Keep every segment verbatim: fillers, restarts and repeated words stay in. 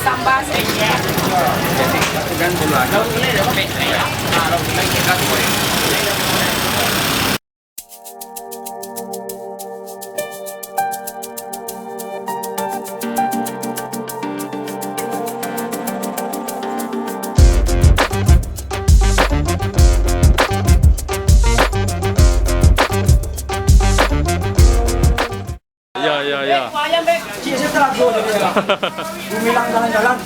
Sambal. Ya, ya, ya. Gumilang jalan-jalan.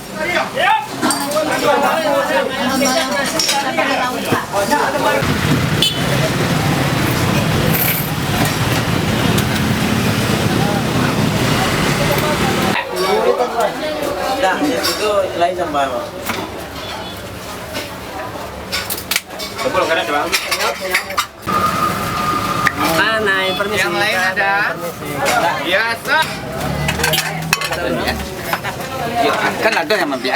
Dah, itu lain sambal, Bang. Tepung, kan ada, Bang? Ah, naik, permisi. Yang lain ada? Biasa. Kan ada yang mampir.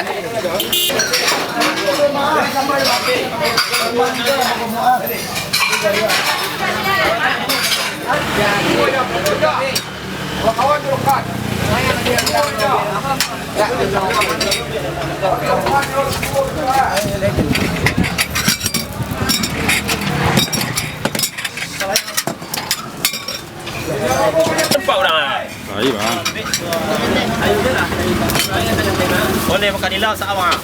Nampak urang ah. Baik, Bang. Boleh makan ilau sawah.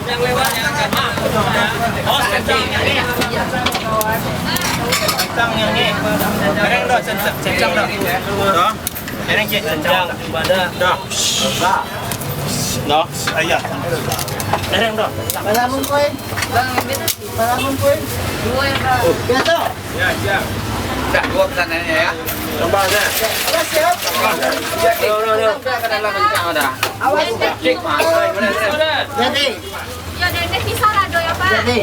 Yang lewat yang akan. Oh, centang. Centang yang ni. Kereng dah, centang, centang dah. Dah. Kereng cek, centang. Dah. Dah. Ayah. Kereng dah. Malam, Boy. Malam, Boy. Biasa. Ya, siap. Dah, dua pesanannya, ya. Tambah, dah. Dah, siap. Dah, dah, dah. Dah, ke dalam, dah, dah. Awas. Cek, Pak. Jadi. Ya, dendeng pisang ado, ya, Pak? Jadi.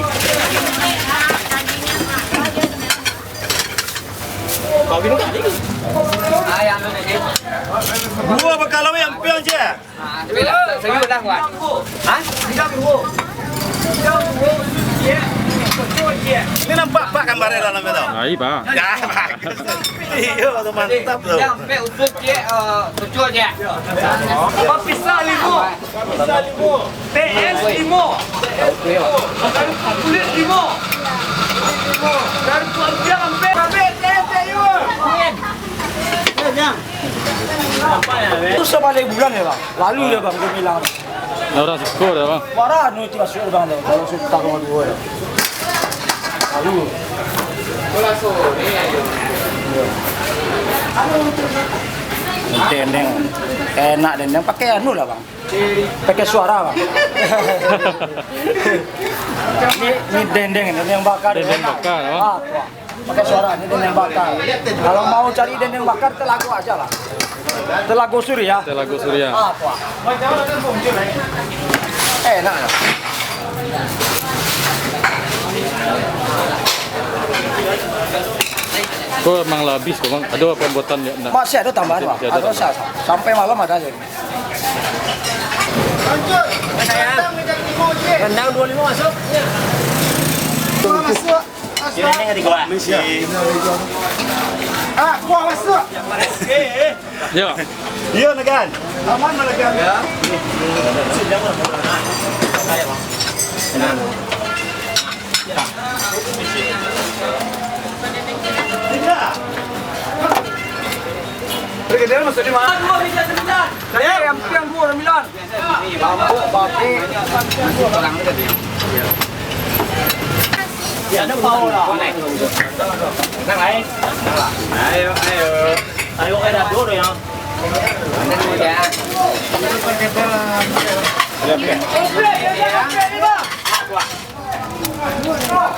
Ah, dagingnya, Pak. Kawin tadi. Ah, yang mana, Cik? Dua bakal lawin, ampiang, Cik. Ah, tapi lah, sayur lah, Wan. Hah? Ini nampak, Pak, gambarnya dalam itu? Baik, Pak. Ya, bagus. Iyo, tu mantap tu. Yang pe utuh, Cik, eh, tujuh, Cik. Apa pisang limo? P S limo. Kulit limo. Dari Kuantiang sampai T S T U. Itu sabalik bulan ya, Bang. Lalu ya, Bang, dia bilang. Lah urang siko dah, Bang. Parah, anu itu masuk, Bang, dah. Kalau suka rumah dua ya. Lalu. Dendeng. Enak dendeng. Pakai anu lah, Bang. Pakai suara, Bang. Ni, ni dendeng, dendeng bakar. Dendeng bakar, oh. Ah, wah. Pakai suara, ni dendeng bakar. Kalau mau cari dendeng bakar, Telago aja lah. Telago Surya. Telago Surya. Ah, wah. Enak lah. Kau emang lah habis, kau, Bang. Ada apa buatan dia? Masih ada tambahan, Bang. Masih ada tambahan. Ada sa-, sampai malam ada aja. Rendang dua lima masuk. Masuk. Ini yang ketiga. Ah, kuah masuk. Ya. Iya, Nagan. Aman, Nagan. Ya. Pergi dia masuk di mana? Saya yang, yang dua, Milan. Mabuk, babi. Orang tu tadi. Ya, ada bau lah. Tenang, ai. Ayo, ayo. Ayo, ai, dah dua ya. Mana dulu ya?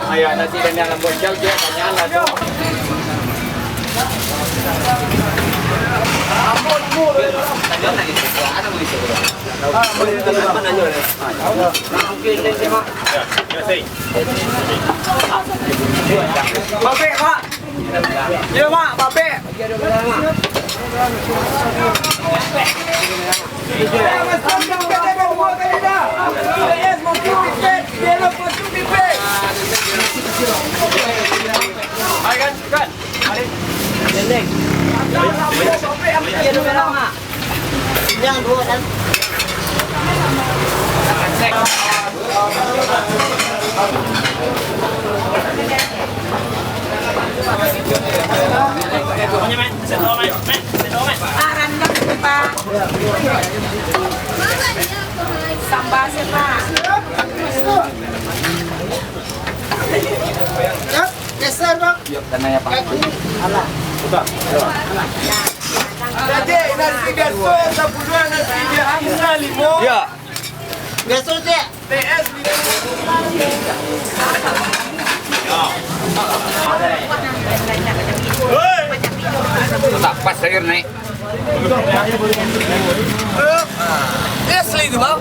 Ayah, nasi dan yang lambut jauh je, tanyaan lah tu. Mungkin dia tengok. Babek, Pak. Yo, Mak, babek. Hai, kan? Kan? Balik. Yang dua kan? Pak, randang tu, Pak. Sambal sih, Pak. Geser, Bang. Yuk, tanah ya, Pak. Alah. Jadi, nasi biasa, sabuluan nasi biasa, limo. Ya. Biasa, Cek. T S limo. Tak pas sayur naik. Asli itu, Bang.